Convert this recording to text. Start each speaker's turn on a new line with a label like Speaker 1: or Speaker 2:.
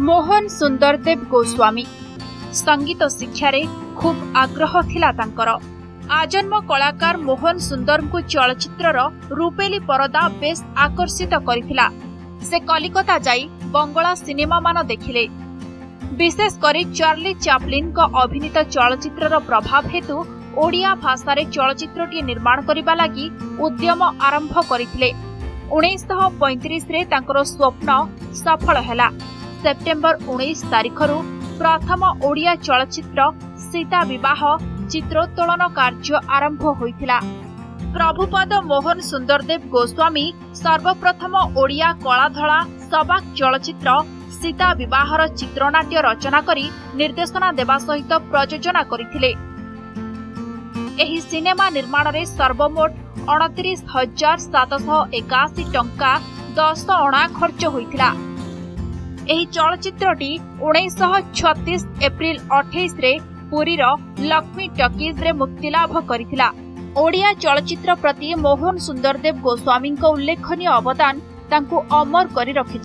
Speaker 1: ମୋହନ ସୁନ୍ଦରଦେବ ଗୋସ୍ୱାମୀ। ସଙ୍ଗୀତ ଶିକ୍ଷାରେ ଖୁବ୍ ଆଗ୍ରହ ଥିଲା ତାଙ୍କର। ଆଜନ୍ମ କଳାକାର ମୋହନ ସୁନ୍ଦରଙ୍କୁ ଚଳଚ୍ଚିତ୍ରର ରୂପେଲି ପରଦା ବେଶ୍ ଆକର୍ଷିତ କରିଥିଲା। ସେ କଲିକତା ଯାଇ ବଙ୍ଗଳା ସିନେମାମାନ ଦେଖିଲେ। ବିଶେଷ କରି ଚାର୍ଲି ଚାପ୍ଲିନଙ୍କ ଅଭିନୀତ ଚଳଚ୍ଚିତ୍ରର ପ୍ରଭାବ ହେତୁ ଓଡ଼ିଆ ଭାଷାରେ ଚଳଚ୍ଚିତ୍ରଟିଏ ନିର୍ମାଣ କରିବା ଲାଗି ଉଦ୍ୟମ ଆରମ୍ଭ କରିଥିଲେ। 1935ରେ ତାଙ୍କର ସ୍ୱପ୍ନ ସଫଳ ହେଲା। ସେପ୍ଟେମ୍ବର 19 ତାରିଖରୁ ପ୍ରଥମ ଓଡ଼ିଆ ଚଳଚ୍ଚିତ୍ର ସୀତା ବିବାହ ଚିତ୍ରୋତ୍ତୋଳନ କାର୍ଯ୍ୟ ଆରମ୍ଭ ହୋଇଥିଲା। ପ୍ରଭୁପାଦ ମୋହନ ସୁନ୍ଦରଦେବ ଗୋସ୍ୱାମୀ ସର୍ବପ୍ରଥମ ଓଡ଼ିଆ କଳାଧଳା ସବାକ୍ ଚଳଚ୍ଚିତ୍ର ସୀତା ବିବାହର ଚିତ୍ରନାଟ୍ୟ ରଚନା କରି ନିର୍ଦ୍ଦେଶନା ଦେବା ସହିତ ପ୍ରଯୋଜନା କରିଥିଲେ। ଏହି ସିନେମା ନିର୍ମାଣରେ ସର୍ବମୋଟ 29,781 ଟଙ୍କା 10 ଅଣା ଖର୍ଚ୍ଚ ହୋଇଥିଲା। ଏହି ଚଳଚ୍ଚିତ୍ରଟି 1936 ଏପ୍ରିଲ 28ରେ ପୁରୀର ଲକ୍ଷ୍ମୀ ଟକିଜରେ ମୁକ୍ତିଲାଭ କରିଥିଲା। ଓଡ଼ିଆ ଚଳଚ୍ଚିତ୍ର ପ୍ରତି ମୋହନ ସୁନ୍ଦରଦେବ ଗୋସ୍ୱାମୀଙ୍କ ଉଲ୍ଲେଖନୀୟ ଅବଦାନ ତାଙ୍କୁ ଅମର କରି ରଖିଛି।